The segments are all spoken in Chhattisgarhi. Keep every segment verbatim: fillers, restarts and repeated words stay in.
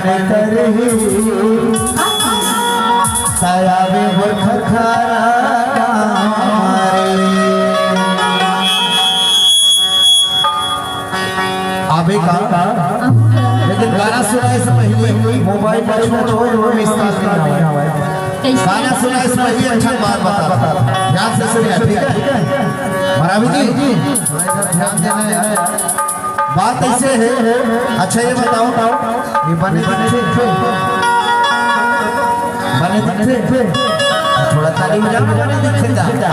करही, तयावे मोर खरखरा गाँव रे। आबे का? लेकिन गाना सुनाए से पहले मोबाइल में छोड़, छोड़, छोड़, विश्वास नहीं आवे। कैसे? गाना सुनाए से पहले अच्छा बात बता, बता। ध्यान से सुनिए, ठीक है? मरावी जी, ध्यान देना है। बात ऐसे है। अच्छा, ये बताओ, ये बने दिखथे? बने दिखथे? थोड़ा ताली बजाओ, बने दिखथे का?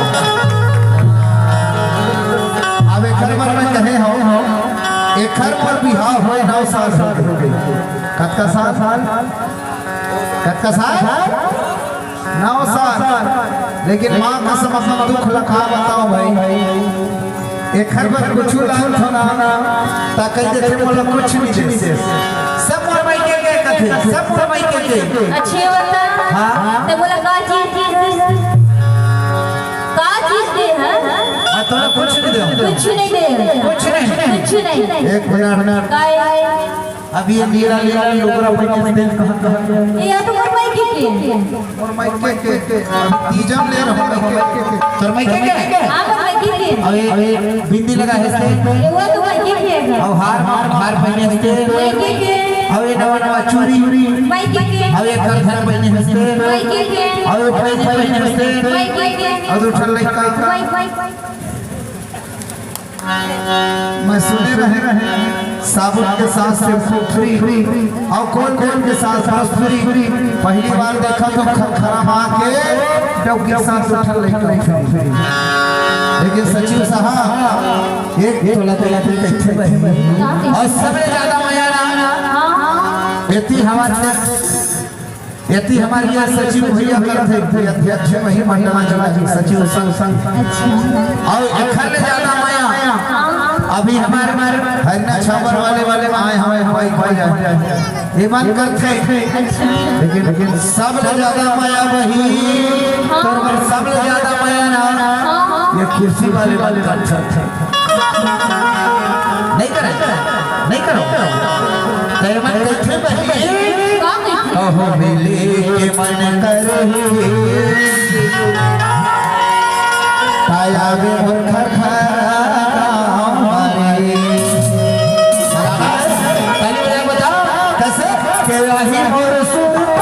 अब एकर बर मैं कहे हूँ, एकर बर बिहाव होए नौ साल हो गए। कतका साल? कतका साल? नौ साल। लेकिन माँ कसम, अपन दुख ला का बताओ भाई, एखर बर कुछु लान थो ना, ता कहि देथे मोला कुछ नहीं दे। सब मोर मायके के कथे, सब मोर मायके के। अच्छे बता। हाँ। ते मोला का चीज दे हस? का चीज दे हस? मैं तोला कुछ नहीं दे। कुछ नहीं दे। कुछ नहीं। कुछ नहीं। एक मिनट। काय? अभी ये नीला नीला लुगरा पहिने तेल कहाँ कहाँ? ये या तो मोर मायके के। मोर मायके के। अभी तीजम ले रहा हूँ मायके के। तोर मायके के? हाँ, मोर मायके के। अबे, अबे बिंदी लगा है इसके। ये वो तो मायके के है। अब हार, हार, हार पहिने इसके। मायके के। अब ये नवा नवा चूड़ी। मायके के। अब ये करधन पहिने इसके। मायके के। अब ये पहिने, पहिने इसके। मायके के। अब उठल लइका। माय, माय, माय। मैं सुने रहे साबुन के साथ shampoo free और कौन कौन के साथ brush free। पहली बार देखा तो खरखरा माँ के डौकी के साथ उठल लइका free। लेकिन सचिव साहब एक तोला तोला के कैसे बही और सबले ज्यादा मया ना एती हमारे एती हमार ये सचिव भैया करथे, अध्यक्ष वही महिला मंडला जी, सचिव संग संग। अच्छा। और एखर ले ज्यादा मया अभी हमार हरना छापर वाले वाले आए हमें हवाई खो जाए। ये बात करथे। अच्छा। लेकिन, लेकिन सब ले ज्यादा मया वही, हाँ। तोर बर सब ले ज्यादा मया ना, हाँ, हाँ। ये कुर्सी वाले वाले करथे। नहीं करे, नहीं करो। कहे मत करथे बहिनी। कहो मिले के मन करही। ताया बे मोर खरखरा गाँव रे। ताली बजा, बजा। कैसे? के आही मोर सुरता।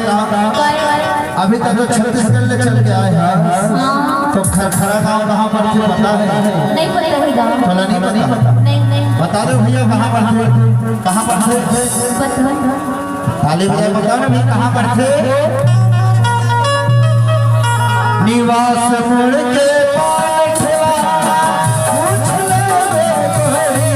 अभी तक तो छत्तीसगढ़ ले चल के आए हैं। हाँ। तो खरखरा गांव कहाँ पड़थे, पता है? नहीं पता है गांव। तोला नहीं पता? नहीं, नहीं। बता दो भैया, कहाँ पड़थे? कहाँ पड़थे? बता। ताली बजाए, बताओ ना भैया, कहाँ पड़थे? निवास मुड़ के पाछवा, पूछ ले रे गोरी।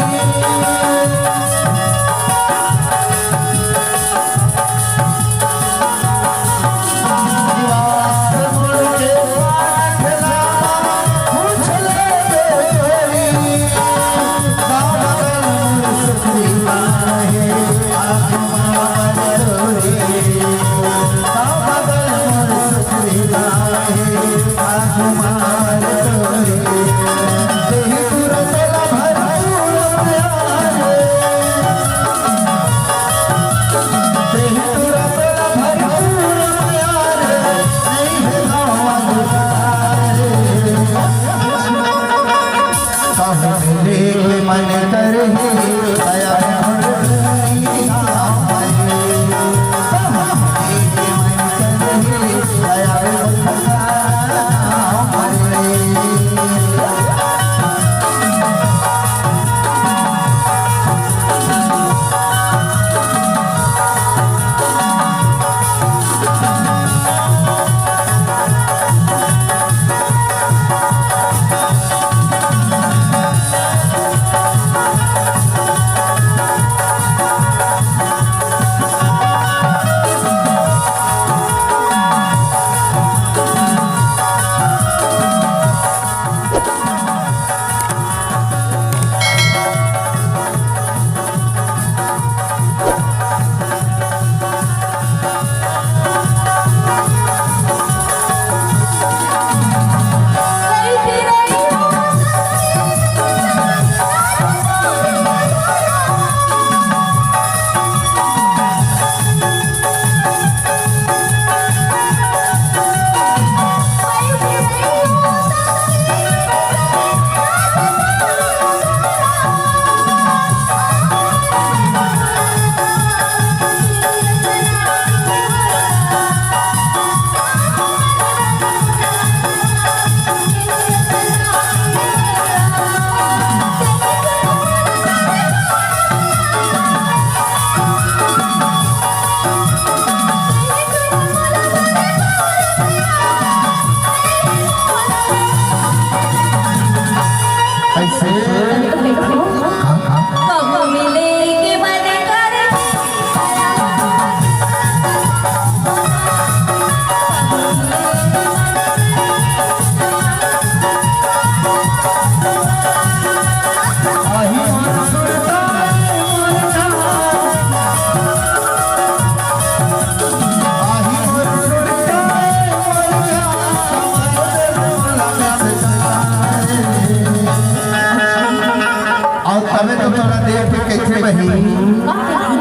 अउ तबे तो तोला देख के कहिथे बहिनी,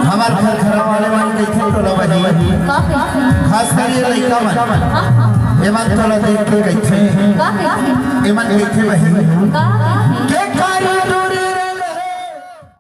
हमर घर घरा वाले मन कहिथे तोला बहिनी, खास कर ये लइका मन, एमन तोला देख के कहिथे, एमन कहिथे बहिनी, के कारी